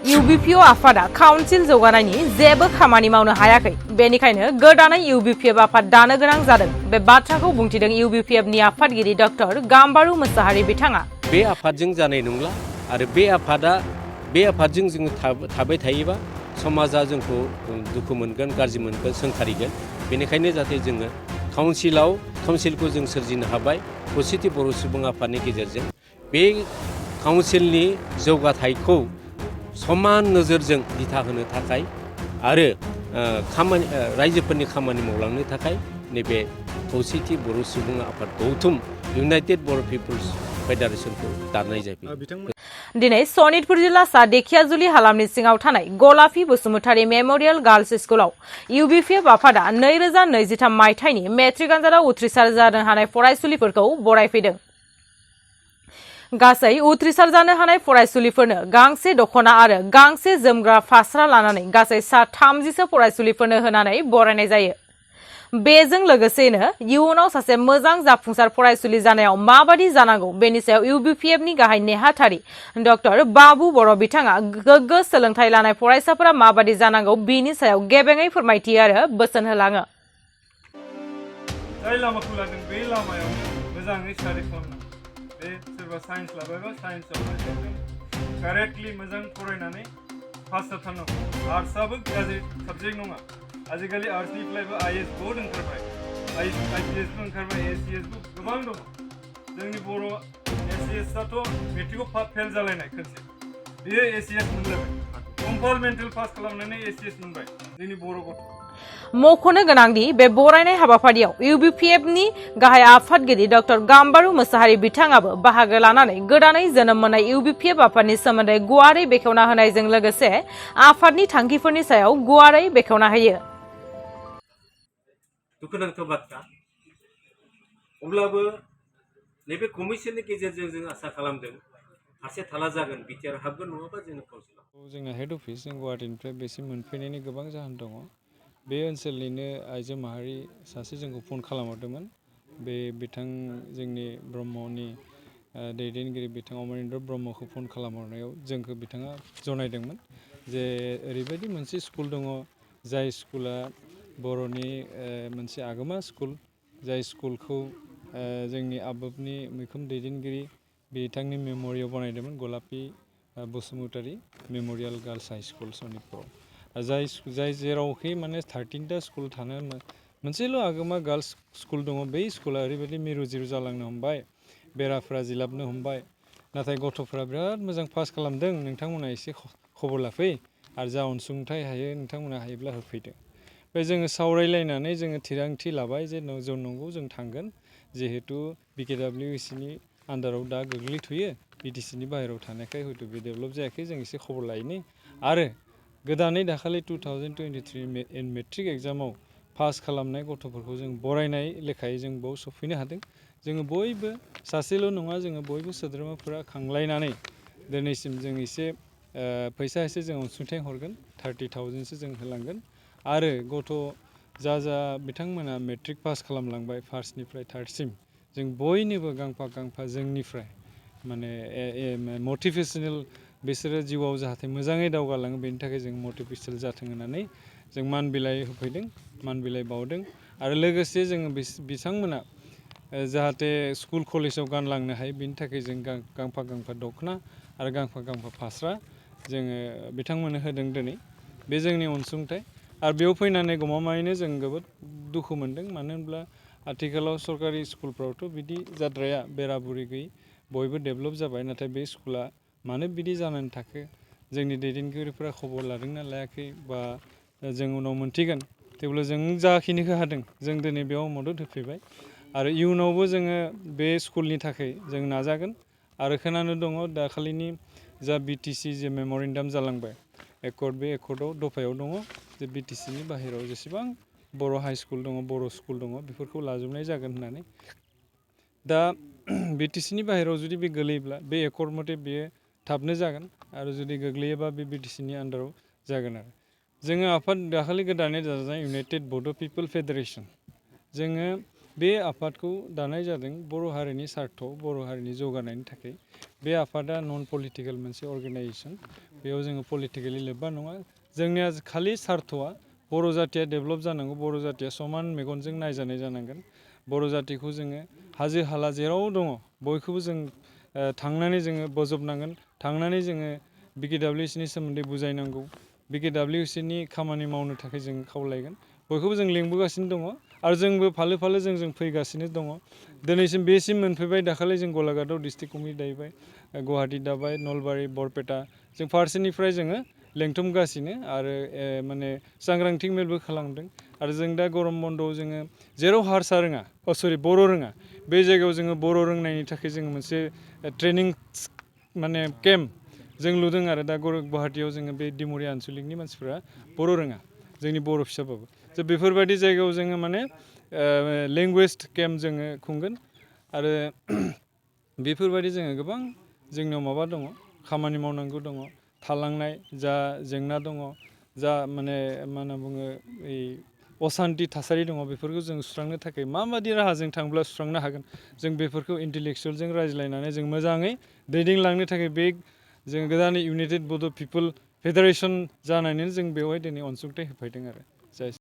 UBPO आफादा council जौगानायनि जेबो खामानि मावनो हायाखै बेनिखायनो गोदानै UBPF आफाद दानो गोनां जादों बे बाथ्राखौ बुंथिदों UBPF नि आफादगिरि डक्टर गाम्बारु मोसाहारि बिथाङा बे आफादजों जानाय नंला आरो बे आफादजों जों थाबाय थायोबा समाजा जोंखौ दुखु मोनगोन गाज्रि मोनगोन सोंखारिगोन बेनिखायनो जाहाथे जोङो काउन्सिलखौ जों सोरजिनो हाबाय खौसेथि बर' सुबुं आफादनि गेजेरजों बे काउन्सिलनि जौगाथायखौ समान नोजोरजों दिथा होनो थाखाय आरो रायजोफोरनि खामानि मावलांनो थाखाय नैबे खौसेथि बर' सुबुं आफाद गौथुम इउनाइटेड बर' पिपल्स फेडारेशनखौ दानाय जाबाय दिनै सनितपुर जिल्ला सा देखियाजुलि हालामनि सिङाव थानाय गलापि बसुमतारी मेमोरियल गार्ल्स स्कुलाव UBPF आफादा 2023 मायथाइनि मेट्रिक आनजादाव उथ्रिसार जानो हानाय फरायसुलिफोरखौ बरायफैदों गासै उथ्रिसार जानो हानाय फरायसुलिफोरनो गांसे दख'ना आरो गांसे जोमग्रा फास्रा लानानै गासै 30 फरायसुलिफोरनो होनानै बरायनाय जायो बेजों लोगोसेनो इयुनाव सासे मोजां जाफुंसार फरायसुलि जानायाव माबादि जानांगौ बेनि सायाव UBPF नि गाहाय नेहाथारि डक्टर बाबु बर' बिथाङा गोग्गो सोलोंथाइ लानाय फरायसाफोरा माबादि जानांगौ बेनि सायाव गेबेङै फोरमायथि आरो बोसोन होलाङो जाय लामाखौ लादों बे लामायाव मोजाङै स्टाडि खालामनांगौ बे सोरबा साइन्स लाबायबा साइन्सआवनो कारेक्टलि मोजां फरायनानै पास जाथारनांगौ आर्ट्सआबो गाज्रि साबजेक्ट नङा आजिखालि आर्ट्सनिफ्रायबो IAS बहुद ओंखारबाय IPSबो ओंखारबाय ACSबो गोबां दङ जोंनि बर' ACSआथ' मेट्रिकआव फेल जालायनाय खनसे बेयो ACS मोनलायबाय कम्पार्टमेन्टेल पास खालामनानै ACS मोनबाय जोंनि बर' गथ' मख'नो गोनांदि बे बरायनाय हाबाफारियाव UBPF नि गाहाय आफादगिरि डक्टर गाम्बारु मोसाहारि बिथाङाबो बाहागो लानानै गोदानै जोनोम मोननाय UBPF आफादनि सोमोन्दै गुवारै बेखेवना होनायजों लोगोसे आफादनि थांखिफोरनि सायाव गुवारै बेखेवना होयो दुखुनांथाव बाथ्रा अब्लाबो नैबे कमिसननि गेजेरजों जों आसा खालामदों फारसे थाला जागोन बिटिआर हाबगोन नङाबा जोङो काउन्सिलाव जोंना हेड अफिस जों गुवाहाटीनिफ्राय बेसिम मोनफैनायनि गोबां जाहोन दङ बे ओनसोलनिनो आइजो माहारि सासे जोंखौ फन खालामहरदोंमोन बे बिथां जोंनि ब्रह्मनि दैदेनगिरि बिथां अमरेन्द्र ब्रह्मखौ फन खालामहरनायाव जोंखौ बिथाङा जनायदोंमोन जे ओरैबायदि मोनसे स्कुल दङ जाय स्कुला बर'नि मोनसे आगोमा स्कुल जाय स्कुलखौ जोंनि आबोबनि मैखोम दैदेनगिरि बिथांनि मेम'रियाव बानायदोंमोन गलापि Basumatary memorial girls high school सनितपुराव जाय जेरावखि माने 13टा स्कुल थानो मोनसेल' आगोमा गार्ल्स स्कुल दङ बै स्कुला ओरैबायदि मिरु जिरु जालांनो हमबाय बेराफ्रा जिलाबनो हमबाय नाथाय गथ'फ्रा बिराद मोजां पास खालामदों नोंथांमोना एसे खबर लाफै आरो जा अनसुंथाइ हायो नोंथांमोना हायोब्ला होफैदो बे जोङो सावरायलायनानै जोङो थिरांथि लाबाय जे जों नंगौ जों थांगोन जिहेतु BKWC नि आन्दाराव दा गोग्लैथ'यो BTC नि बाहेरायाव थानायखाय हयथ' बे डेभेलप जायाखै जों एसे खबर लायनि आरो गोदानै दाखालि 2023 मेट्रिक एग्जामाव पास खालामनाय गथ'फोरखौ जों बरायनाय लेखायै जों बाव सफैनो हादों जोङो बयबो सासेल' नङा जोङो बयबो सोद्रोमाफोरा खांलायनानै दिनैसिम जों एसे फैसा एसे जों अनसुंथाइ हरगोन 30,000सो जों होलांगोन आरो गथ' जा बिथांमोना मेट्रिक पास खालामलांबाय फार्स्टनिफ्राय थार्डसिम जों बयनोबो गांफा जोंनिफ्राय माने मटिभेशनेल बिसोरो जिउआव जाहाथे मोजाङै दावगालाङो बेनि थाखाय जों मटिभेशनेल जाथों होननानै जों मान बिलाइ होफैदों मान बिलाइ बावदों आरो लोगोसे जोङो बिथांमोना जाहाथे स्कुल कलेजाव गानलांनो हायो बेनि थाखाय जों गांफा दख'ना आरो गांफा फास्रा जोङो बिथांमोननो होदों दिनै बे जोंनि अनसुंथाइ आरो बेयाव फैनानै गमामायैनो जों जोबोद दुखु मोनदों मानो होनब्ला आथिखालाव सरकारि स्कुलफ्रावथ' बिदि जाद्राया बेराबुरि गैयै बयबो डेभेलप जाबाय नाथाय बे स्कुला मानो बिदि जानानै थाखो जोंनि दैदेनगिरिफोरा खबर लादोंना लायाखै बा जों उनाव मोनथिगोन थेवब्लाबो जों जाखिनिखौ हादों जों दिनै बेयाव मदद होफैबाय आरो इयुनावबो जोङो बे स्कुलनि थाखाय जों नाजागोन आरो खोनानो दङ दाखालिनि जा BTC जे मेम'रेन्डाम जालांबाय बे एकर्डआव दफायाव दङ जे BTC नि बाहेरायाव जेसेबां बर' हाइ स्कुल दङ बर' स्कुल दङ बेफोरखौ लाजोबनाय जागोन होननानै दा BTC नि बाहेरायाव जुदि बे गोलैयोब्ला बे एकर्ड मथे बेयो थाबनो जागोन आरो जुदि गोग्लैयोबा बे BTC नि आन्दाराव जागोन आरो जोङो आफाद दाखालि गोदानै जाजानाय इउनाइटेड बड' पिपल फेडारेशन जोङो बे आफादखौ दानाय जादों बर' हारिनि सार्थ बर' हारिनि जौगानायनि थाखाय बे आफादा नन पलिटिकेल मोनसे अर्गेनाइजेसन बेयाव जोङो पलिटिकेलि लोब्बा नङा जोंनिया खालि सार्थआ बर' जातिया डेभेलप जानांगौ बर' जातिया समान मेगनजों नायजानाय जानांगोन बर' जातिखौ जोङो हाजो हाला जेराव दङ बयखौबो जों थांनानै जोङो बोजबनांगोन थांनानै जोङो BKWSनि सोमोन्दै बुजायनांगौ BKWSनि खामानि मावनो थाखाय जों खावलायगोन बयखौबो जों लेंबोगासिनो दङ आरो जोंबो फालो फालो जों फैगासिनो दङ दिनैसिम बेसिम मोनफैबाय दाखालि जों गलाघाटआव डिस्ट्रिक्ट कमिटि दाबाय गुवाहाटि दाबाय नलबारि बरपेटा जों फारसेनिफ्राय जोङो लेंथुमगासिनो आरो माने सांग्रांथि मेलबो खालामदों आरो जों दा गरम बन्दआव जोङो जेराव हारसा रोङा बर' रोङा बे जायगायाव जोङो बर' रोंनायनि थाखाय जोङो मोनसे ट्रेनिं माने केम्प जों लुदों आरो दा गुवाहाटियाव जोङो बे दिमुरि आनसलिकनि मानसिफ्रा बर' रोङा जोंनि बर' फिसाबाबो स' बेफोरबायदि जायगायाव जोङो माने लेंगुवेज केम्प जोङो खुंगोन आरो बेफोरबायदि जोङो गोबां जोंनियाव माबा दङ खामानि मावनांगौ दङ थालांनाय जा जेंना दङ जा माने मा होनना बुङो ओइ असान्थि थासारि दङ बेफोरखौ जों सुस्रांनो थाखाय माबायदि राहाजों थांब्ला सुस्रांनो हागोन जों बेफोरखौ इन्टेलेक्सुयेलजों रायज्लायनानै जों मोजाङै दैदेनलांनो थाखाय बे जों गोदानै इउनाइटेड बड' पिपल फेडारेसन जानानैनो जों बेवहाय दिनै अनसुंथाइ होफैदों आरो